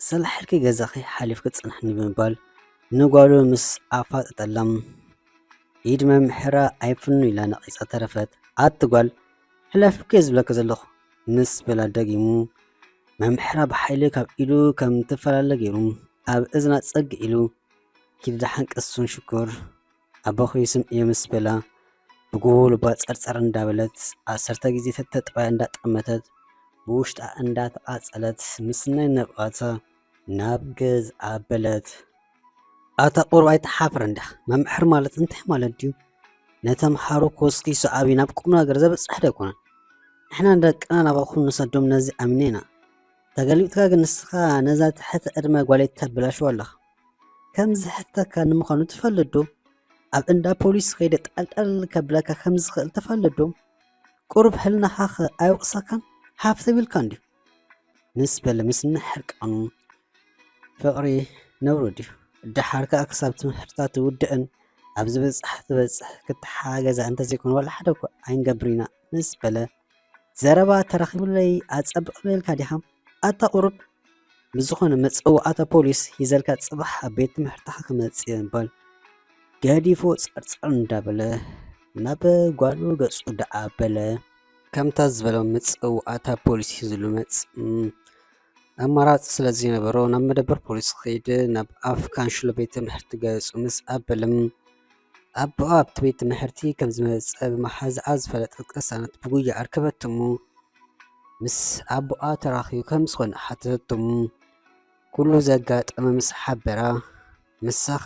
ሰላሕልኪ ገዛኺ ሓሊፍኪ ጽንሕኒ ብምባል ንጓሉ ምስ ኣፋጠጠላ፣ ኢድ መምሕራ ኣይፍኑ ኢላ ነቒጻ ተረፈት። ኣቲ ጓል፣ ሕለፍኪ ዝብለኪ ዘለኹ፣ ምስ በላ ደጊሙ፣ መምሕራ ብሓይሊ ካብ ኢዱ ከም ትፈላለ ገይሩ ኣብ እዝና ጸግ ኢሉ፣ ኪዲ ደሓን ቅሱን ሽኮር ኣቦኺ ይስምዕዮ ምስ በላ፣ ብጉቡኡ ልባ ጸርጸር እንዳበለት፣ ዓሰርተ ግዜ ተተጥባያ እንዳጠመተት፣ ብውሽጣ እንዳተቓጸለት፣ ምስናይ ነብቓታ ናብ ገዝኣ በለት። ኣታ ቁሩብ ኣይትሓፍርን ዲኻ? መምሕር ማለት እንታይ ማለት ድዩ? ንተምሃሮ ኮስኪሱ ዓብዩ ናብ ቁም ነገር ዘብጽሕ ዶ ኣይኮነን? ንሕና ንደቅና ናባኹም ንሰዶም ነዚ ኣሚና ኢና። ተገልቢጥካ ግን ንስኻ ነዛ ትሕቲ ዕድመ ጓለይ ተብላሽዋ ኣለኻ። ከም ዝሕተካ ንምዃኑ ትፈልጥ ዶ? ኣብ እንዳ ፖሊስ ከይደ ጣልጣል ከብለካ ከም ዝኽእል ትፈልጥ ዶ? ቁሩብ ሕልናኻ ኸ ኣይወቕሰካን? ሃፍ ተቢልካን ድዩ? ምስ በለ ምስናይ ሕርቃኑ፣ ፍቕሪ ነውሪ ድዩ? ደሓር ከኣ ክሳብ ትምህርታ ትውድእን ኣብ ዝበጽሓ ትበጽሕ ክትሓጋገዛ እንተዘይኮነ ዋላ ሓደ እኳ ኣይንገብር ኢና ምስ በለ፣ ዘረባ ተረኺቡለይ ኣጸብቕ ኢልካ ዲኻ? ኣታ ቁሩብ ብዝኾነ መጸዋዕታ ፖሊስ ሂዘልካ ጽባሕ ኣብ ቤት ትምህርትኻ ክመጽእ እየ ምባል ገዲፉ ጸርጸር እንዳበለ ናብ ጓሉ ገጹ ደኣ በለ። ከምታ ዝበሎ መጸዋዕታ ፖሊስ ሂዝሉ መጽእ። ኣማራጺ ስለ ዘይነበሮ ናብ መደበር ፖሊስ ክኸይድ ናብ ኣፍ ካንሽሎ ቤት ትምህርቲ ገጹ ምስ ኣበለ፣ ኣቦኣ ኣብቲ ቤት ትምህርቲ ከም ዝመጸ ብመሓዛኣ ዝፈለጠት ቅሳነት ብጉያ ኣርከበትሙ። ምስ ኣቦኣ ተራኺቡ ከም ዝኾነ ሓተተትሙ። ኩሉ ዘጋጠመ ምስ ሓበራ፣ ምሳኻ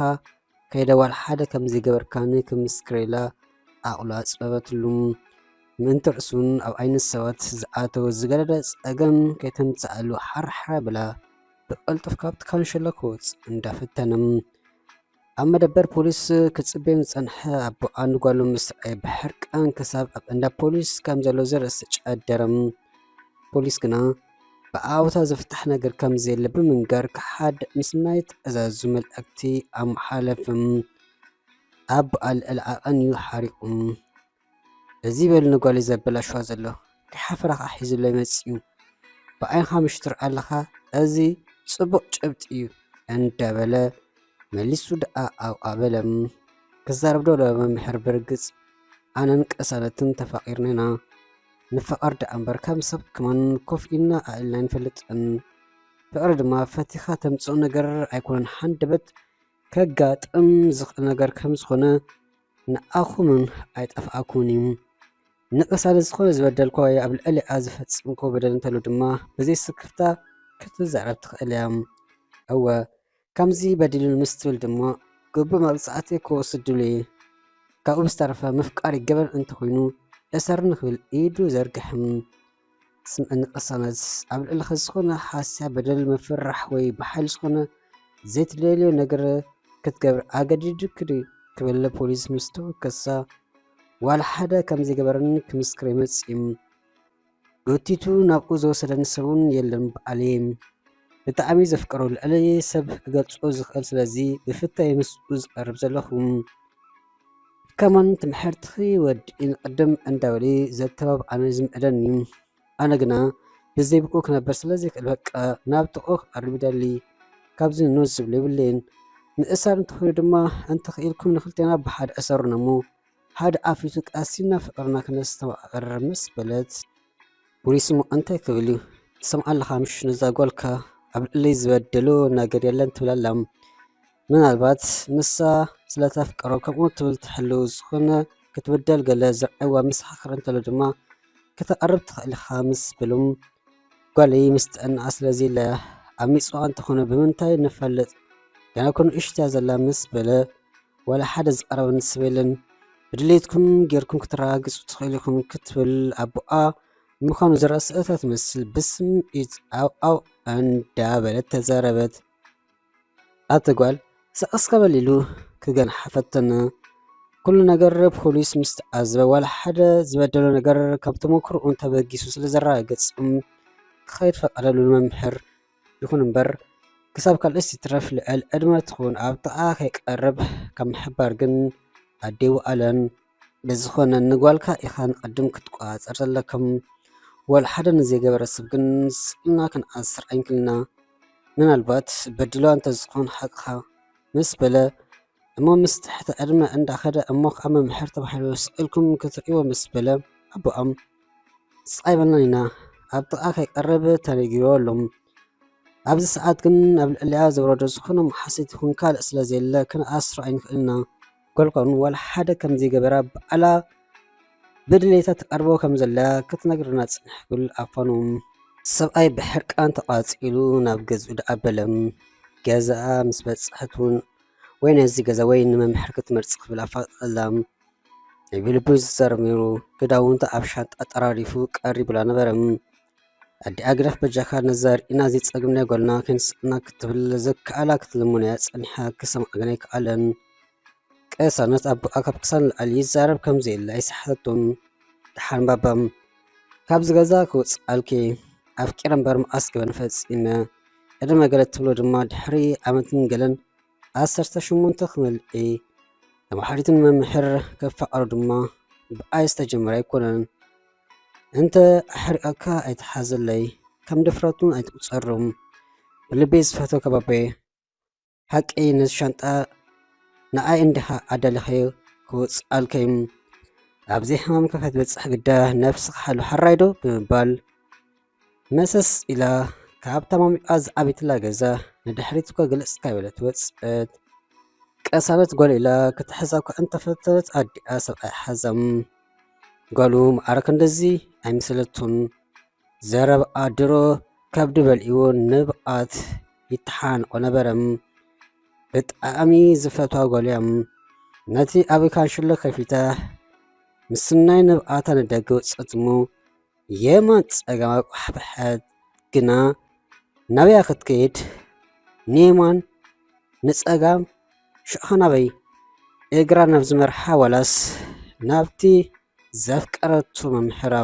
ከይደ ዋላ ሓደ ከም ዘይገበርካኒ ክምስክረላ ዓቕሉ ኣጽበበትሉ። ምእንቲ ርእሱን ኣብ ዓይኒ ሰባት ዝኣተወ ዝገደደ ጸገም ከይተምጽኣሉ ሓርሓር ኣቢላ ብቐልጡፍ ካብቲ ካንሸሎ ክወጽእ እንዳፈተነ፣ ኣብ መደበር ፖሊስ ክጽበዮም ዝጸንሐ ኣቦኣ ንጓሉ ምስ ረኣየ ብሕርቃን ክሳብ ኣብ እንዳ ፖሊስ ከም ዘሎ ዘርኢ ዝተጨደረ። ፖሊስ ግና ብኣውታ ዝፍታሕ ነገር ከም ዘየለ ብምንጋር ክሓድእ ምስናይ ትእዛዙ መልእኽቲ ኣመሓለፈ። ኣቦኣ ልዕሊ ዓቐን እዩ ሓሪቑ። እዚ በሉ ንጓለይ ዘበላሽዋ ዘሎ፣ ከይሓፈረ ኸኣ ሒዙለይ መጺኡ። ብዓይንኻ ምሽ ትርኢ ኣለኻ፣ እዚ ጽቡቕ ጭብጢ እዩ እንዳበለ መሊሱ ደኣ ኣብኣ በለ። ክዛረብ ዶ መምህር? ብርግጽ ኣነን ቅሳነትን ተፋቒርና ኢና። ንፋቐር ደኣ እምበር ከም ሰብ ከማን ኮፍ ኢልና ኣዒልና ኣይንፈልጥን። ፍቕሪ ድማ ፈቲኻ ተምጽኦ ነገር ኣይኮነን፣ ሃንደበት ከጋጥም ዝኽእል ነገር ከም ዝኾነ ንኣኹምን ኣይጠፍኣኩምን እዩ። ንቅሳነት ዝኾነ ዝበደልክዋ ወይ ኣብ ልዕሊኣ ዝፈጸምክዎ በደል እንተሎ ድማ ብዘይ ስክፍታ ክትዛረብ ትኽእል እያ። እወ፣ ከምዚ በዲሉኒ ምስ ትብል ድማ ግቡእ መቕጻዕቲ ክወስደሉ እየ። ካብኡ ብዝተረፈ ምፍቃር ይገበን እንተኾይኑ እሰርኒ ክብል ኢዱ ዘርግሕም። ስምዕኒ ቅሳነት፣ ኣብ ልዕሊኺ ዝኾነ ሓስያ በደል፣ ምፍርራሕ ወይ ብሓይሊ ዝኾነ ዘይትደልዮ ነገር ክትገብር ኣገዲዱኪ ድዩ ክብል ፖሊስ ምስ ተወከሳ፣ ዋላ ሓደ ከም ዘይገበረኒ ክምስክር ኣይመጽእን። ጎቲቱ ናብኡ ዝወሰደኒ ሰብ እውን የለን፣ ባዕለይ እየ። ብጣዕሚ ዘፍቅሮ ልዕሊ ሰብ ክገልጾ ዝኽእል፣ ስለዚ ብፍታይ ምስኡ ዝቐርብ ዘለኹ። ከማን ትምሕርትኺ ወድኢ ንቕድም እንዳበለ ዘተባብዓኒ ዝምዕደኒ። ኣነ ግና ብዘይ ብኡ ክነብር ስለ ዘይክእል በቃ ናብ ጥቕኡ ክቐርብ ይደሊ። ካብዚ ንኡስ ዝብሎ የብለይን። ምእሳር እንተኾይኑ ድማ እንተኽኢልኩም ንኽልቴና ብሓደ እሰሩና እሞ ሓደ ኣፊቱ ቀሲና ፍቕርና ክነስተማቕር ምስ በለት፣ ፖሊስ እሞ እንታይ ክብል እዩ? ትሰምዓ ኣለኻ ምሽ ነዛ ጓልካ ኣብ ልዕለይ ዝበደሎ ነገር የለን ትብል ኣላ። ምናልባት ንሳ ስለ ተፍቅሮ ከምኡ ትብል ትሕልው፣ ዝኾነ ክትብደል ገለ ዝርዕዋ መሰኻኽር እንተሎ ድማ ከተቐርብ ትኽእል ኢኻ ምስ በሎም፣ ጓለይ ምስ ጥዕናኣ ስለ ዘየለ ኣብ ሚጽዋ እንተኾነ ብምንታይ ንፈልጥ? ገና እኮ ንእሽቶ እያ ዘላ ምስ በለ፣ ዋላ ሓደ ዝቐረበኒ ሰብ የለን። ብድሌትኩም ጌርኩም ክትረጋግጹ ትኽእሉ ኢኹም ክትብል ኣቦኣ ምዃኑ ዝረኣ ስእታ ትመስል ብስምዒት ኣው ኣው እንዳበለት ተዛረበት። ኣቲ ጓል ስቕ እስከ በል ኢሉ ክገንሓ ፈተነ። ኩሉ ነገር ፖሊስ ምስ ተዓዘበ፣ ዋላ ሓደ ዝበደሎ ነገር ካብ ተመክሮኡ ተበጊሱ ስለ ዘረጋገጸ ክኸይድ ፈቐደሉ መምህር። ይኹን እምበር፣ ክሳብ ካልእስ ይትረፍ ልዕል ዕድመ ትኹን ኣብ ጥቓኣ ከይቀርብ ካብ ምሕባር ግን ኣደይኡ ኣለን። ብዝኾነ ንጓልካ ኢኻ ንቐድም ክትቆጻጸር ዘለኩም። ዋላ ሓደ ንዘይገበረ ሰብ ግን ስእልና ክንኣስር ኣይንክልና። ምናልባት በዲልዋ እንተዝኾን ሓቅኻ ምስ በለ፣ እሞ ምስ ትሕቲ ዕድመ እንዳኸደ፣ እሞ ከዓ መምሕር ተባሂሉ ስቕ ኢልኩም ክትርእይዎ ምስ በለ፣ ኣቦኣም ስቕ ኣይበልናን ኢና፣ ኣብ ጥቓ ከይቀርብ ተነጊርዎ ኣሎ። ኣብዚ ሰዓት ግን ኣብ ልዕሊኣ ዘውረዶ ዝኾነ መሓሲት ይኹን ካልእ ስለ ዘየለ ክንኣስሮ ኣይንኽእልና። ጎልጎን ዋላ ሓደ ከም ዘይገበራ ባዕላ ብድሌታ ትቐርቦ ከም ዘላ ክትነግረና ጽንሕ ክብል ኣፋኑ ሰብኣይ ብሕርቃን ተቓጺሉ ናብ ገዝኡ ደኣ በለ። ገዛኣ ምስ በጽሐት እውን ወይ ነዚ ገዛ ወይ ንመምሕር ክትመርጽ ክብል ኣፋጠጠላ። ናይ ብልቡ ዝዛረብ ነይሩ። ክዳውንቱ ኣብ ሻንጣ ጠራሪፉ ቀሪቡላ ነበረ። ኣዲኣ ግደፍ በጃኻ ነዛ ርኢና ዘይጸግምና ጓልና ከይንስእና ክትብል ዘከኣላ ክትልምኖ እያ ጸኒሓ ክሰምዓ ግን ኣይከኣለን። ቅሳነት ኣቦኣ ካብ ክሳን ንላዕሊ ይዛረብ ከም ዘየለ ኣይሰሓተቶን። ደሓን ባባ፣ ካብዚ ገዛ ክወጽኣልኪ ኣፍቂረ እምበር መኣስ ገበን ፈጺመ። ዕድመ ገለ ትብሎ ድማ ድሕሪ ዓመትን ገለን ዓሰርተ ሸሞንተ ክመልእ ተማሓሪትን መምህር ክፋቐሩ ድማ ብኣይ ዝተጀመረ ኣይኮነን። እንተ ኣሕሪቐካ ኣይትሓዘለይ፣ ከም ድፍረቱን ኣይትቁጸሮም። ብልበይ ዝፈትወካ ባባየ፣ ሓቀይ ነዚ ሻንጣ ንኣይ እንዲኻ ኣዳሊኻዮ ክወጽኣልካዩ። ኣብዚ ሕማምካ ከትበጽሕ ግዳ ነብስኻ ሓሉ ሓራይ ዶ ብምባል መሰስ ኢላ ካብ ተማሚቓ ዝዓበየትላ ገዛ ንድሕሪት እኳ ግልጽ ከይበለት ወጸት። ቀሳነት ጓል ኢላ ክትሕዛ እኳ እንተፈተነት ኣዲኣ ሰብኣይ ሓዛም። ጓሉ ማዕረ ክንድዚ ኣይመሰለቱን። ዘረባኣ ድሮ ከብዲ በልዕዎ ንብቓት ይተሓናነቖ ነበረ። ብጣዕሚ ዝፈትዋ ጓሉ እያ። ነቲ ኣብ ካንሽሎ ከፊታ ምስናይ ንብቓታ ንደገ ወጸት እሞ የማን ጸጋም ኣቋሕበሐት። ግና ናበያ ክትከይድ? ንየማን ንጸጋም ሽዑ ኸ ናበይ? እግራ ናብ ዝመርሓ ዋላስ ናብቲ ዘፍቀረቶ መምህራ